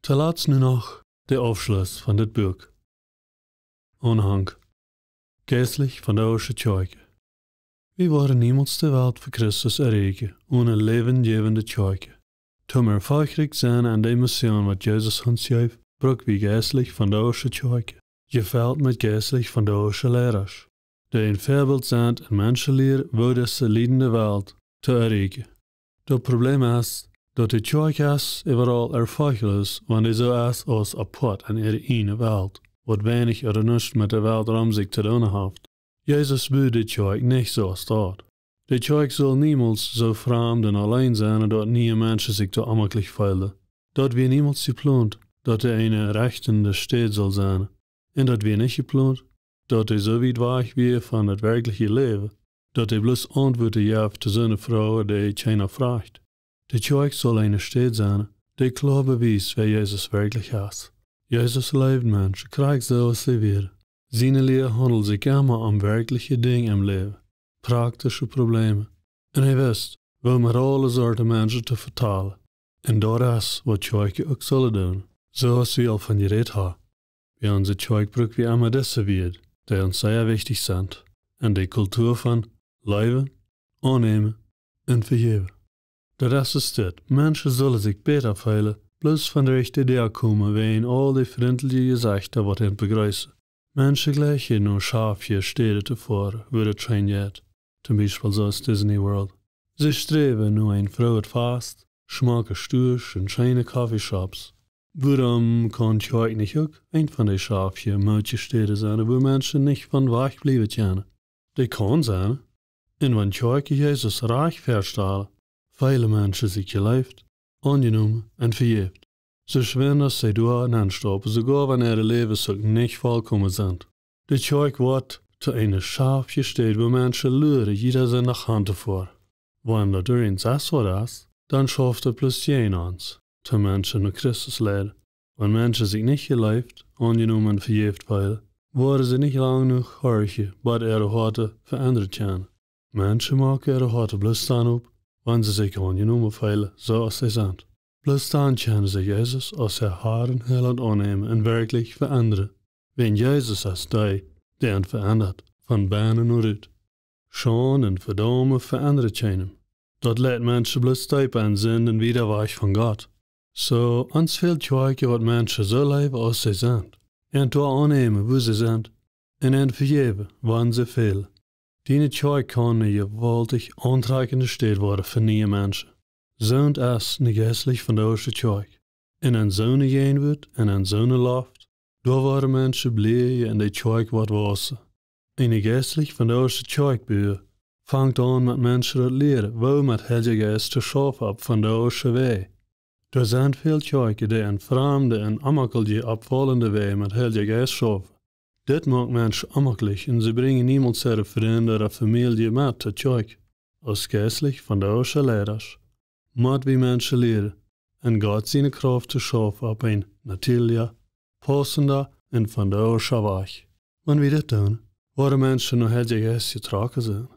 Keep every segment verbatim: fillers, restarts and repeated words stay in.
Toolatst nu noch de Aufschluss von dit Buak. Aunhang: Jeistlich vondoagsche Kjoakj. Wie woaren niemols de Welt fa Christus erreichen one läwenjäwende Kjoakj. Toom erfolchrikj sennen aun de Mission, waut Jesus ons jeef, bruck wie jeistlich vondoagsche Kjoakj, jefelt met jeistlich vondoagsche Leidasch, dee een Väabilt sent un Menschen lieren, woo dise liedende Welt to erreichen. Daut Problem es, daut de Kjoakj es äwaraul erfolchlooss, wan dee soo es aus apoat en äare ieejne Welt, waut weinich ooda nuscht met de Welt rom sikj to doonen haft. Jesus bud de Kjoakj nich soo aus daut. De Kjoakj sull niemols soo framd un auleen sennen, daut niee Menschen sikj doa onjemaklich feelen. Daut wia niemols jeplont, daut dee eene rechtende Städ sull sennen. Un daut wia nich jeplont, daut dee soo wiet wajch wia von daut werkjliche Läwen, daut dee bloos Auntwuaten jeef to soone Froagen, dee kjeena fruach. De Kjoakj sull eene Städ sennen, dee kloa bewiest, wäa Jesus werkjlich es. Jesus leewd Menschen, krakjt soo aus see wieren. Siene Lia haundeld sikj emma om werkjliche Dinja em Läwen, praktische Problemen. Un hee wist, woo met aule Sorten Menschen to vetalen. Un daut es, waut Kjoakjen uk sullen doonen, soo aus wie aul von jerät haben. Bie onse Kjoakj bruck wie emma dise Wieed, dee ons sea wichtich sent, un de Kultua von leewen, aunnämen un vejäwen. Daut es es dit: Menschen sullen sikj bäta feelen, bloos wan see derch de Däa komen, wäajen aul de frintliche Jesechta, waut an begreessen. Menschen jleichen no schaftje Städen to foaren, wua daut scheen jeit. Toom Biespel soo aus Disney World. See sträwen no een frooet Fast, schmocke Stuasch un scheene Coffeeshops. Wuarom kaun Kjoakj nich uk eent von dee schaftje, mootje Städen sennen, wua Menschen nich von wajch bliewen kjennen? Dee kaun sennen. Un wan Kjoakjen Jesus rajcht väastalen, feelen Menschen sikj jeleeft, aunjenomen un vejäft. Soo schwind aus see doa nenstaupen, soogoa wan äare Läwes uk nich volkomen sent. De Kjoakj woat to eene schaftje Städ, wua Menschen luren, jieda Sindach han to foaren. Wan daut irjent sest waut es, dan schauft daut bloos jäajen ons, toom Menschen no Christus leiden. Wan Menschen sikj nich jeleeft, aunjenomen un vejäft feelen, woaren see nich lang jenuach horchen, bat äare Hoaten veendat kjennen. Menschen moaken äare Hoaten bloos dan op, wan see sikj aunjenomen feelen, soo aus see sent. Bloos dan kjennen see Jesus aus äa Har un Heilaunt aunnämen un werkjlich veendren. Wäajen Jesus es dee, dee an veendat, von bennen no rut. Schaund un Vedaumen veendren kjeenem. Daut leit Menschen bloos deepa en Sind un wieda wajch von Gott. Soo, ons fält Kjoakjen, waut Menschen soo leewen aus see sent, an doa aunnämen, wua see sent, un an vejäwen, wan see fälen. Diene Kjoakj kaun ne jewaultich auntrakjende Städ woaren fa niee Menschen. Soont es ne jeistlich vondoagsche Kjoakj. Un en soone Jäajenwuat un en soone Loft, doa woaren Menschen blieejen un de Kjoakj woat wausen. Eene jeistlich vondoagsche Kjoakj buen fangt aun met Menschen daut lieren, woo met Heilja Jeist to schaufen opp vondoagsche Wäaj. Doa sent väl Kjoakjen, dee en framde un onjemakliche, oppfaulende Wäaj met Heilja Jeist schaufen. Dit moakt Menschen onjemaklich un see brinjen niemols äare Frind ooda Famielje met to Kjoakj. Aus jeistlich vondoagsche Leidasch mott wie Menschen lieren, en Gott siene Krauft to schaufen opp een natieelja, paussenda un vondoagscha Wajch. Wan wie dit doonen, woaren Menschen no Heilja Jeist jetrocken sennen,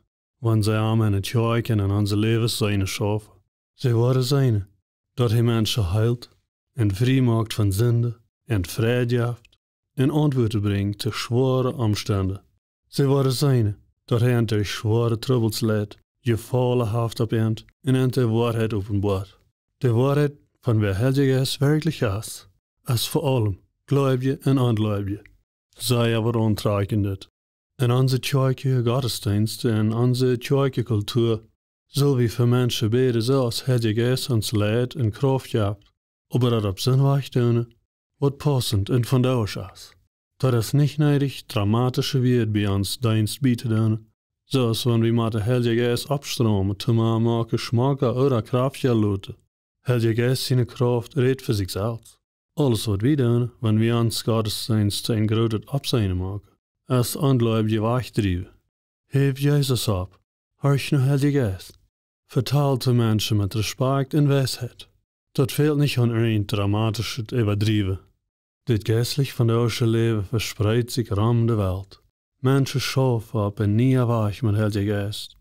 wan see am en de Kjoakj un en onse Läwes seenen schaufen. See woaren seenen, daut hee Menschen heelt un frie moakt von Sind un Freid jeft un Auntwuaten brinjt to schwoare Omstend. See woaren seenen, daut hee an derch schwoare Trubbels leit, Jefaulen haft opp an un an de Woarheit openboat. De Woarheit von wäa Heilja Jeist werkjlich es, es fa aulem, Gleubje un Onjleubje, sea waut Auntrakjendet. En onse Kjoakjen Gottesdeenst, en onse Kjoakjen Kultua, sull wie fa Menschen bäden, soo aus Heilja Jeist ons leit un Krauft jeft, oba daut opp soon Wajch doonen, waut paussend un vondoagsch es. Daut es nich needich, dramatische Wieed bie ons Deenst bietodoonen, soo aus wan wie motten Heilja Jeist oppstraumen, toom am moaken schmocka ooda kraftja loten. Heilja Jeist siene Krauft rät fa sikj selfst. Aules waut wie doonen, wan wie ons Gottesdeenst to een grootet Oppseenen moaken, es Onjleubje wajchdriewen. Häw Jesus opp, horch no Heilja Jeist, vetal to Menschen met Respakjt un Weisheit. Daut fält nich aun irjent dramatischet Äwadriewen. Dit jeistlich vondoagsche Läwen vespreet sikj rom de Welt. Menschen schaufen opp een nieen Wajch met Heilja Jeist,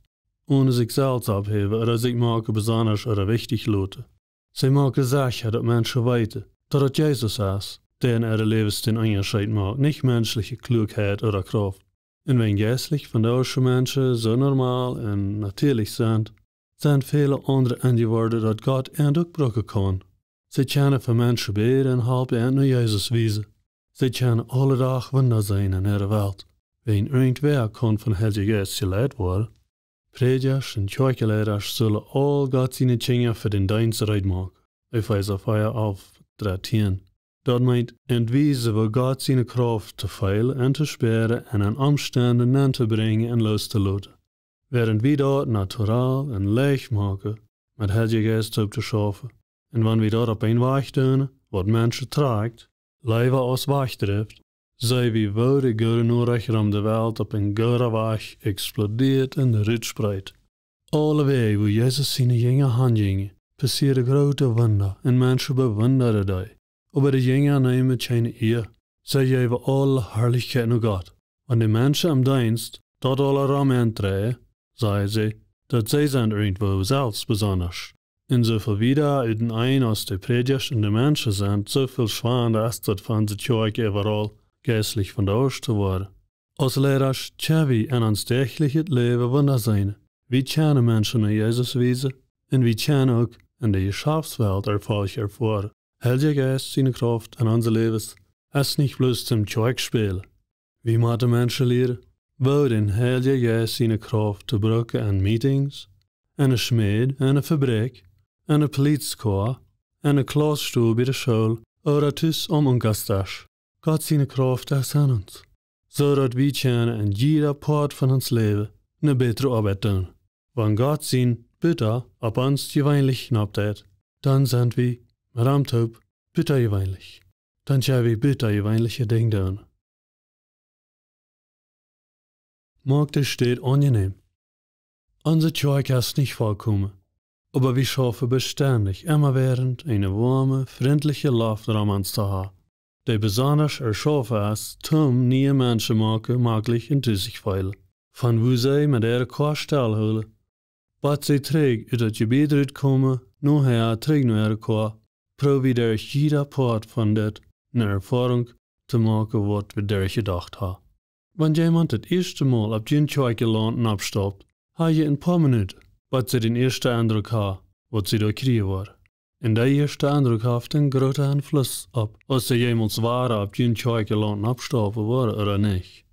onen sikj selfst opphäwen ooda sikj moaken besondasch ooda wichtich loten. See moaken secha, daut Menschen weeten, daut daut Jesus es, dee en äare Läwes dän Unjascheet moakt, nich menschliche Kluakheit ooda Krauft. Un wan jeistlich vondoagsche Menschen soo normal un natieelich sent, sent väle aundre enjeworden, daut Gott an uk brucken kaun. See kjennen fa Menschen bäden un halpen an no Jesus wiesen. See kjennen aule Dach Wunda seenen en äare Welt. Wan irjentwäa kaun vom Heiljen Jeist jeleit woaren, Prädjasch un Kjoakjenleidasch sellen aul Gott siene Kjinja fa dän Deenst reed moaken. Efeesa vea, alf, dartieen. Daut meent, en Wiesen, woo Gott siene Krauft to feelen un to spieren un en Omstenden nenn to brinjen un loos to loten. Wäarent wie daut natural un leicht moaken, met Heiljen Jeist toop to schaufen, un wan wie daut opp een Wajch doonen, waut Menschen trakjt, leewa aus wajchdrift, see wie, woo de goode Norecht rom de Welt opp een gooden Wajch explodieet un rutspreit. Aulewäaj, wua Jesus siene Jinja hanjinjen, passieeden groote Wunda un Menschen bewundaden dee. Oba de Jinja neemen kjeene Ea. See jeewen aule Harlichkjeit no Gott. Wan de Menschen em Deenst daut aula rom ent dreien, sajen see, daut see sent irjentwoo selfst besondasch. Un soo väl wieda utenaunda aus de Prädjasch un de Menschen sent, soo väl schwanda es daut fa onse Kjoakj äwaraul jeistlich vondoagscht to woaren. Aus Leidasch kjenn wie en ons däachlichet Läwen Wunda seenen. Wie kjennen Menschen no Jesus wiesen un wie kjennen uk en de Jeschaftswelt Erfolg erfoaren. Heilja Jeist siene Krauft en onse Läwes es nich bloos toom Kjoakj spälen. Wie motten Menschen lieren, woo dän Heiljen Jeist siene Krauft to brucken en Meetings, en de Schmäd, en de Fabrikj, en de Polizeikorps, en de Klausstow bie de School ooda tus aum Unjascheet. Gott siene Krauft es en ons, soo daut wie kjennen en jieda Poat von ons Läwen ne bätre Oabeit doonen. Wan Gott sien Buta opp ons jeweenlich nopp deit, dan sent wie met am toop butajeweenlich. Dan kjenn wie butajeweenliche Dinja doonen. Moak de Städ aunjenäm. Onse Kjoakj es nich vollkomen, oba wie schaufen bestendich emma wäarent eene woame, frintliche Loft rom ons to haben, dee besondasch erschaufen es, toom niee Menschen moaken, maklich un tus sikj feelen. Von wua see met äare Koa stell hoolen, bat see trigj ut daut Jebied rutkomen, nohäa trigj no äare Koa, proow wie derch jieda Poat von dit ne Erfoarunk to moaken, waut wie derchjedocht haben. Wan jemaunt daut ieeschte Mol opp jun Kjoakjelaunt noppstaupt, ha jie een poa Minuten, bat see dän ieeschten Endruck haben, waut see doa kjrieen woaren. Un dee ieeschte Endruck haft een grooten Enfluss opp, aus see jemols wada opp jun Kjoakjelaunt noppstaupen woaren ooda nich.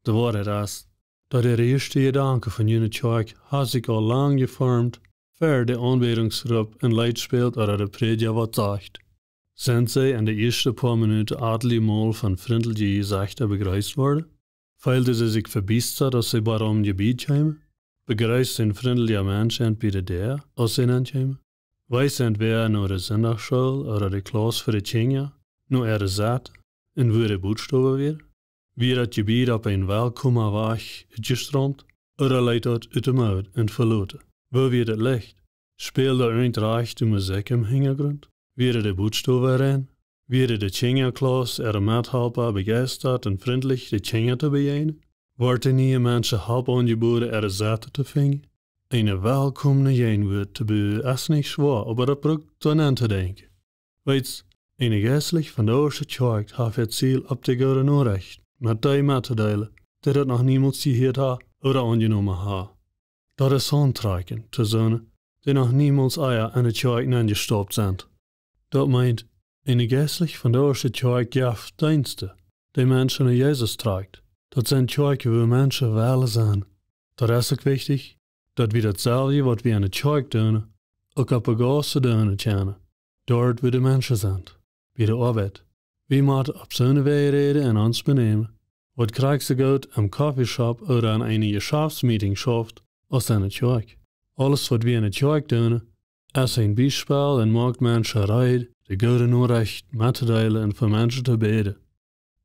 De Woarheit es, daut de ieeschte Jedanken von june Kjoakj haben sikj aul lang jeformt, ver de Aunbädungsgrupp een Leet spält ooda de Prädja waut sajcht. Sent see en de ieeschte poa Minuten aul mol von frintelje Jesechta bejreest worden? Feelden see sikj vebiestat, aus see bie daut Jebied kjeemen? Bejreest een frintelja Mensch an bie de Däa, aus see nenkjeemen? Wees entwäda no de Sindachschool ooda de Klauss fa de Kjinja, no äare Sett, un wua de Butsdoow wia? Wia daut Jebied opp een welkomen Wajch utjestroomt, ooda leet daut ut de Mood un veloten? Woo wia daut Licht? Späld doa irjent rajchte Musikj em Hinjagrunt? Wieren de Butsdoow rein? Wieren de Kjinjaklauss äare Methalpa bejeistat un frintlich de Kjinja to bejäajnen? Worden de niee Menschen Help aunjeboden äare Sett to finjen? Eene welkomne Jäajenwuat to buen es nich schwoa, oba daut brukt doaraun to denkjen. Weetst, eene jeistlich vondoagsche Kjoakj haft äa Ziel, opp de goode Norecht met dee mettodeelen, dee daut noch niemols jehieet haben ooda aunjenomen haben. Daut es auntrakjent to soone, dee noch niemols ea en de Kjoakj nenjestaupt sent. Daut meent, eene jeistlich vondoagsche Kjoakj jeft Deensten, dee Menschen no Jesus trakjt. Daut sent Kjoakjen, wua Menschen wellen sennen. Daut es uk wichtich, daut wie daut selwje, waut wie en de Kjoakj doonen, uk opp de Gauss doonen kjennen, doa wua de Menschen sent, bie de Oabeit. Wie motten opp soone Wies räden un ons benämen, waut krakjt soo goot em Coffeeshop ooda en eene Jeschaftsmeeting schauft aus en de Kjoakj. Aules, waut wie en de Kjoakj doonen, es een Biespel un moakt Menschen reed, de goode Norecht mettodeelen un fa Menschen to bäden.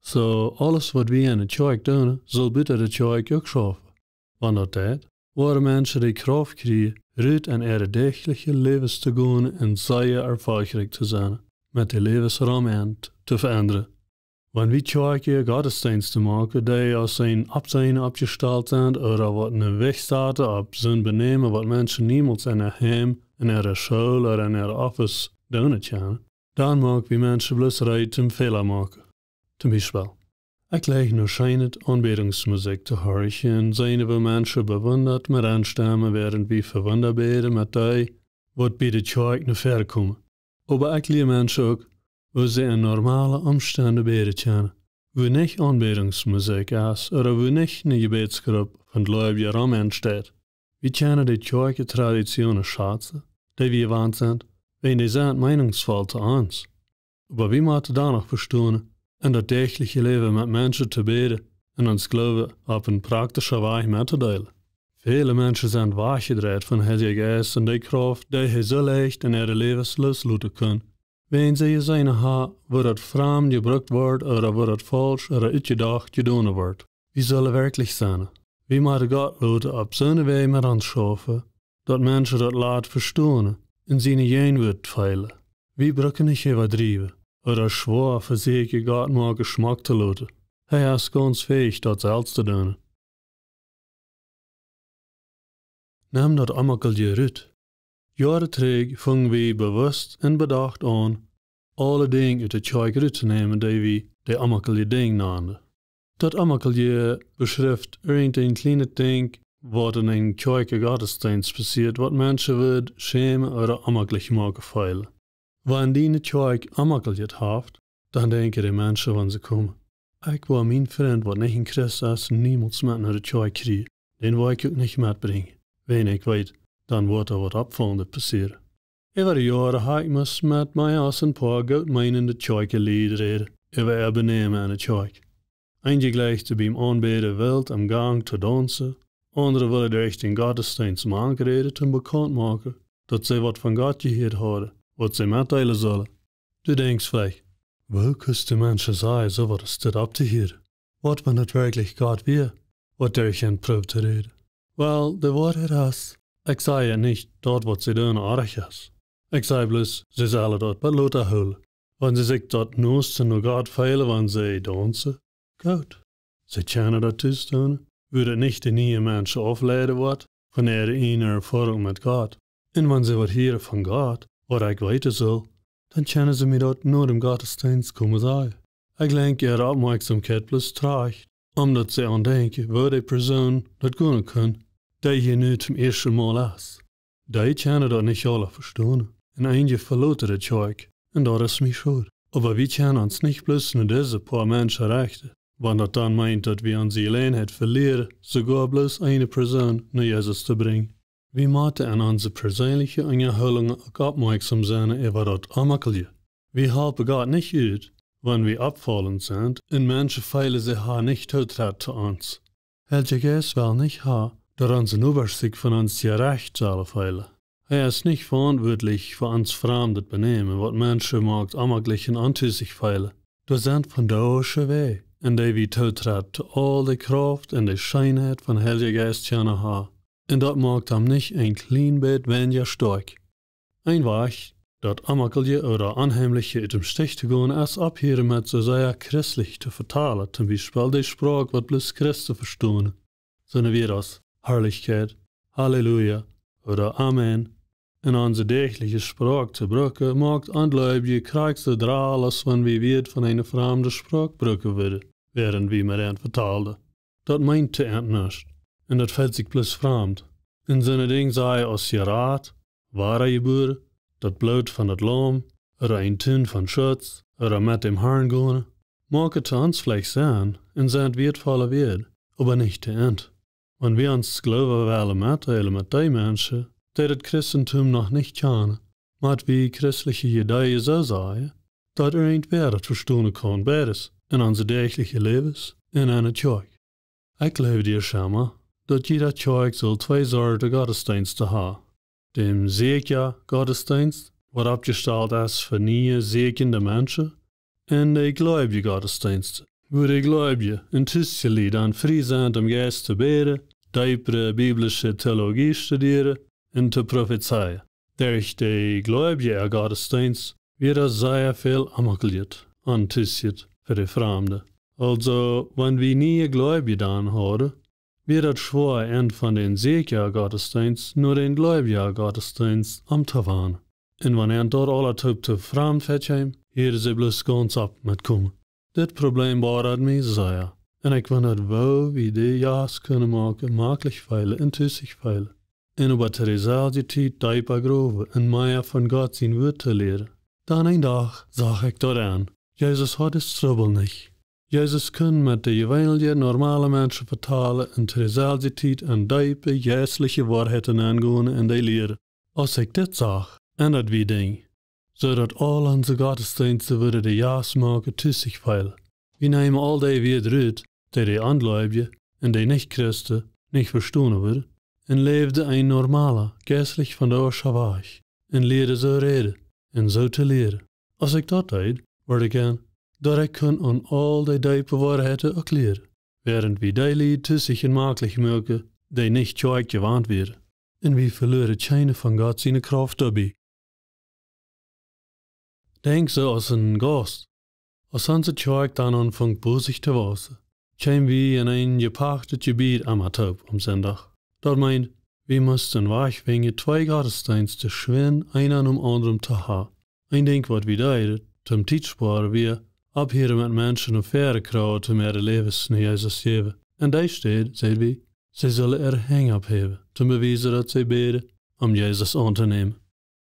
Soo, aules, waut wie en de Kjoakj doonen, saul buten de Kjoakj uk schaufen. Wan daut deit, woaren Menschen de Krauft kjrieen, rut en äare däachliche Läwes to gonen un sea erfolchrikj to sennen, met de Läwes rom an to veendren. Wan wie Kjoakjen Gottesdeensten moaken, dee aus een Oppseenen oppjestalt sent ooda waut een Jewicht haben opp soon Benämen, waut Menschen niemols en äa Heim, en äare School ooda en äare Office doonen kjennen, Dan moak wie Menschen bloos reed toom Fäla moaken. Toom Biespel, ekj jleich no scheene Aunbädungsmusikj to horchen un seenen, woo Menschen bewundat met enstemmen, wäarent wie fa Wunda bäden met dee, waut bie de Kjoakj no väaren komen. Oba ekj lia Menschen uk, woo see en normale Omstend bäden kjennen, woo nich Aunbädungsmusikj es ooda woo nich ne Jebädsgrupp von Gleubje rom ensteit. Wie kjennen de Kjoakjtradizionen schazen, dee wie jewant sent, wäajen dee sent meenungsvoll to ons. Oba wie motten dan noch vestonen, en daut däachliche Läwen met Menschen to bäden un ons Gloowen opp een praktischet Wajch mettodeelen. Väle Menschen sent wajchjedreit von Heilja Jeist un de Krauft, dee hee soo leicht en äare Läwes loosloten kunn, wäajen see jeseenen haben, woo daut framd jebrukt woat ooda woo daut faulsch ooda utjedocht jedonen woat. Wie sellen werkjlich sennen. Wie motten Gott loten opp soone Wäaj met ons schaufen, daut Menschen daut lat vestonen un siene Jäajenwuat feelen. Wie brucken nich äwadriewen ooda schwoa vesieekjen, Gott mau Jeschmack to loten. Hee es gaunz fäich, daut selfst to doonen. Nem daut Omakelje rut. Joaren trigj fungen wie bewusst un bedocht aun, aule Dinja ut de Kjoakj rut to nämen, dee wie de omakelje Dinja nanden. Daut Omakelje beschrift irjent een kjlienet Dinkj, waut en een Kjoakj Gottesdeenst passieet, waut Menschen wudd schämen ooda omakjlich moaken feelen. Wan diene Kjoakj Omakeljet haft, dan denkjen de Menschen, wan see komen: Ekj woa mienen Frint, waut nich een Christ es, niemols met no de Kjoakj kjrieen. Dän woa ekj uk nich metbrinjen, wäajen ekj weet, dan woat doa waut Oppfaulendet passieren. Äwa de Joaren hab ekj must met mea aus een poa goot meenende Kjoakjlied räden äwa äa Benämen enne Kjoakj. Eenje jleichten biem Aunbäden wilt em Gang to daunzen, aundre wullen derch dän Gottesdeenst mank räden, toom bekaunt moaken, daut see waut von Gott jehieet hauden, waut see metdeelen sullen. Du denkjst veleicht: Woo kaust du Menschen sajen, soo waut aus dit opptohieren? Waut wan daut werkjlich Gott wia, waut derch an proowd to räden? Well, de Woarheit es, ekj saj nich, daut waut see doonen oajch es. Ekj saj bloos, see sellen daut bie lota hoolen. Wan see sikj daut noste no Gott feelen, wan see daunzen, goot. See kjennen daut tus doonen, wua daut nich de niee Menschen aufleiden woat von äare ieejne Erfoarunk met Gott. Un wan see waut hieren von Gott, waut ekj weeten sull, dan kjennen see mie daut no däm Gottesdeenst komen sajen. Ekj lenkj äare Oppmoakjsomkjeit bloos trajcht, om daut see aun denkjen, woo de Persoon daut gonen kunn, dee hia nu toom ieeschten Mol es. Dee kjennen daut nich aula vestonen, un eenje veloten de Kjoakj, un daut es mie schod. Oba wie kjennen ons nich bloos no dise poa Menschen rechten, wan daut dan meent, daut wie onse Jeläajenheit velieren, soogoa bloos eene Persoon no Jesus to brinjen. Wie motten en onse perseenelje Unjahoolungen uk oppmoakjsom sennen äwa daut Omakelje. Wie halpen Gott nich ut, wan wie oppfaulent sent un Menschen feelen, see haben nich Tootrit to ons. Heilja Jeist well nich haben, daut onse Nobasch sikj von ons jerecht sellen feelen. Hee es nich veauntwuatlich fa ons framdet Benämen, waut Menschen moakt omakjlich un ontusich feelen. Doa sent vondoagsche Wäaj, en dee wie Tootrit to aul de Krauft un de Scheenheit von Heilja Jeist kjennen haben. Un daut moakt am nich een kjlien bät weinja stoakj. Een Wajch, daut Omakelje ooda Onheimliche ut däm Stich to gonen, es opphieren met soo sea christlich to vetalen, toom Biespel de Sproak, waut bloos Christen vestonen. Soone Wieed aus Harlichkjeit, Halleluja ooda Amen en onse däajchlije Sproak to brucken, moakt Ongleubje krakjt soo droll, aus wan wie Wieed von eene framde Sproak brucken wudden, wäarent wie met an vetalden. Daut meent to an nuscht, un daut feelt sikj bloos framd. Un soone Dinja sajen aus jerat, wadajebuaren, daut Bloot von daut Laum, ooda een Tun von Schutz, ooda met däm Harn gonen, moaken to ons veleicht Senn un sent wieetvolle Wieed, oba nich to an. Wan wie ons Gloowen wellen metdeelen met dee Menschen, dee daut Christentum noch nich kjanen, mott wie christelje Ideeen soo sajen, daut irjentwäa daut vestonen kaun, beides, en onse däajchlije Läwes un enne Kjoakj. Ekj jleew, Schema, daut jieda Kjoakj sull twee Sorten Gottesdeensten haben. Dän Sieekja Gottesdeenst, waut oppjestalt es fa niee sieekjende Menschen, un de Gleubje Gottesdeenst, wua de Gleubje un tusje Lied dan frie sent, om Jeist to bäden, deepre biblische Theologie studieren un to profezeien. Derch de Gleubje äa Gottesdeenst wia doa sea väl Omakeljet un Tusjet fa de Framde. Aulsoo, wan wie niee Gleubje dan hauden, wia daut schwoa, an von dän Sieekja Gottesdeenst no dän Gleubja Gottesdeenst omtowanen. Un wan an daut aula toop too framd väakjeem, hieeden see bloos gaunz opp met komen. Dit Probleem bodat mie sea. Un ekj wundad, woo wie dee Jast kunnen moaken, maklich feelen un tus sikj feelen. Un oba to deeselwje Tiet deepa growen un mea von Gott sien Wuat to lieren. Dan een Dach sach ekj daut an. Jesus haud dis Trubbel nich. Jesus kunn met de jeweenelje, normale Menschen vetalen un to deeselwje Tiet en deepe jeistliche Woarheiten aungonen un dee lieren. Aus ekj dit sach, endad wie Dinj, soo daut aul onse Gottesdeensten wudden de Jast moaken tus sikj feelen. Wie neemen aul dee Wieed rut, dee de Onjleewje un de Nich-Christen nich vestonen wudden, un läwden een normala, jeistlich vondoagscha Wajch, un lieren soo räden un soo to lieren. Aus ekj daut deed, wort ekj en, daut ekj kunn aun aul dee deepe Woarheiten uk lieren, wäarent wie dee Lied tus sikj en maklich muaken, dee nich Kjoakj jewant wieren. Un wie veluaren kjeene von Gott siene Krauft doabie. Denkj soo aus een Gaust. Aus onse Kjoakj dan aunfunk bosich to wausen, kjeemen wie en een jepachtet Jebied emma toop aum Sindach. Daut meent, wie musten wajchfinjen, twee Gottesdeensten schwind eena nom aundren to haben. Een Dinkj, waut wie deeden, toom Tiet spoaren, wia, opphieren met Menschen no väaren krakjt, om äare Läwes no Jesus jäwen. En dee Städ säd wie, see sullen äare Henj opphäwen, toom bewiesen, daut see bäden, om Jesus auntonämen.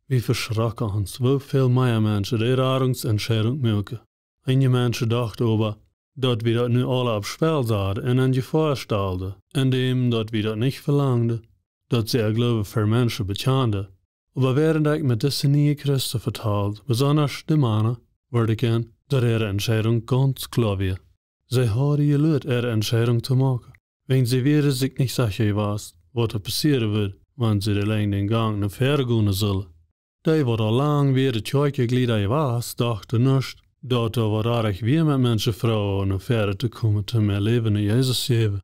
Wie veschrocken ons, woo väl mea Menschen dee Radungsentscheidunk muaken. Eenje Menschen dochten oba, daut wie daut nu aula opp Spell saten un en Jefoa stalden, endäm daut wie daut nich velangden, daut see äa Gloowen ver Menschen bekjanden. Oba wäarent ekj met dise niee Christen vetald, besondasch de Mana, wort ekj en, daut äare Entscheidunk gaunz kloa wia. See hauden jeluat äare Entscheidunk to moaken, wiels see wieren sikj nich secha jewast, waut doa passieren wudd, wan see de Lenj dän Gank no väaren gonen sullen. Dee, waut aul lang wieren Kjoakjenjlieda jewast, dochten nuscht, daut doa waut oajch wia, met Menschen froagen no väaren to komen, toom äa Läwen no Jesus jäwen.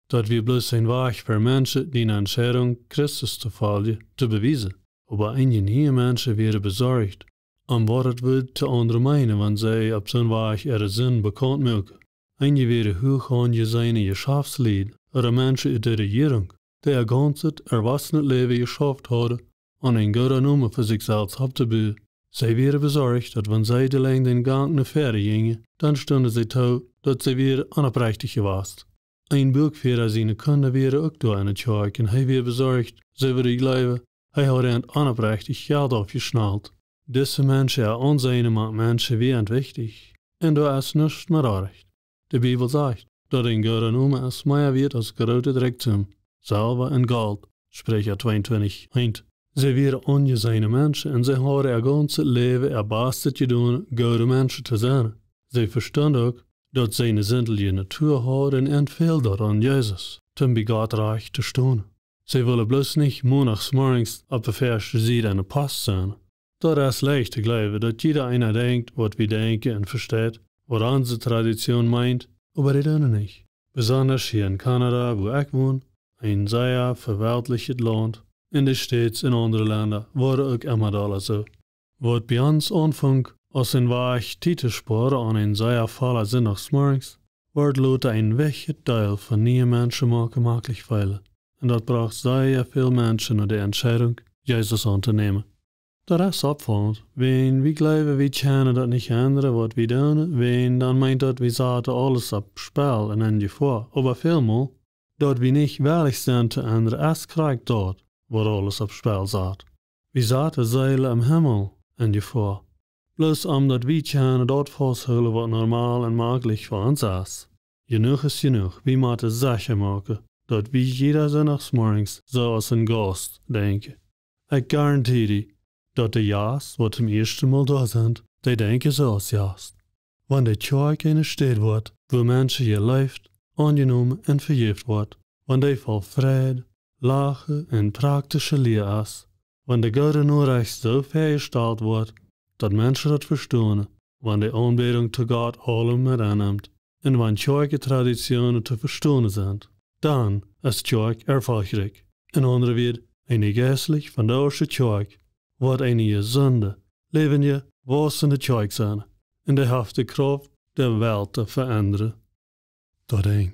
Daut wia bloos een Wajch ver Menschen, dee ne Entscheidunk, Christus to foljen, to bewiesen. Oba eenje niee Menschen wieren besorcht, om waut daut wudd to aundre meenen, wan see opp soon Wajch äare Sind bekaunt muaken. Eenje wieren huach aunjeseene Jeschaftslied ooda Menschen ut de Rejierunk, dee äa gaunzet erwossnet Läwen jeschauft hauden, om een gooden Nomen fa sikj selfst opptobuen. See wieren besorcht, daut wan see de Lenj dän Gank no väaren jinjen, dan stunden see too, daut see wieren onopprechtich jewast. Een Buakfiera siene Kjinja wieren uk doa enne Kjoakj un hee wia besorcht, see wudden jleewen, hee haud an onopprechtich Jelt aufjeschnalt. Dise Menschen äa Aunseenen mank Menschen wia an wichtich, un doa es nuscht met Onrajcht. De Bibel sajcht, daut een gooda Nomen es mea wieet aus grootet Rikjdom, Selwa un Golt, Spricha tweeuntwintich eent. See wieren aunjeseene Menschen un see hauden äa gaunzet Läwen äa Bastet jedonen, goode Menschen to sennen. See vestunden uk, daut see ne sindje Natua hauden un fäld daut aun Jesus, toom bie Gott rajcht to stonen. See wullen bloos nich Mondachsmorjes opp de väaschte Sied aun de Post sennen. Daut es leicht to jleewen, daut jieda eena denkjt, waut wie denkjen un vesteit, waut onse Tradition meent, oba dee doonen nich. Besondasch hia en Kanada, wua ekj won, een sea veweltlichet Launt, en de States un aundre Lenda, woat uk emma dolla soo. Waut bie ons aunfunk aus een Wajch Tiet to spoaren aun een sea volla Sindachsmorjes, woat lota een wichtjet Deel von niee Menschen moaken maklich feelen. Un daut brocht sea väl Menschen no de Entscheidunk, Jesus auntonämen. Daut es oppfaulent, wan wie jleewen, wie kjennen daut nich endren, waut wie doonen, wan dan meent daut, wie saten aules opp Spell un en Jefoa. Oba välmol, daut wie nich wellich sent to endren, es krakjt daut, waut aules opp Spell sat. Wie saten Seelen em Himmel en Jefoa. Bloos om daut wie kjennen daut fausthoolen, waut normal un maklich fa ons es. Jenuach es jenuach, wie motten secha moaken, daut wie jieda Sindachsmorjes soo aus een Gaust denkjen. Ekj garantie die, daut de Jast, waut toom ieeschten Mol doa sent, dee denkjen soo aus Jast. Wan de Kjoakj eene Städ woat, wua Menschen jeleeft, aunjenomen un vejäft woat, wan dee voll Freid, Lachen un praktische Lia es, wan de goode Norecht soo väajestalt woat, daut Menschen daut vestonen, wan de Aunbädunk to Gott aulem met ennemt, un wan Kjoakjtraditionen to vestonen sent, dan es Kjoakj erfolchrikj. En aundre Wieed, eene jeistlich vondoagsche Kjoakj woat eene jesunde, läwendje, wausende Kjoakj sennen, un dee haft de Krauft, de Welt to veendren. Daut Enj.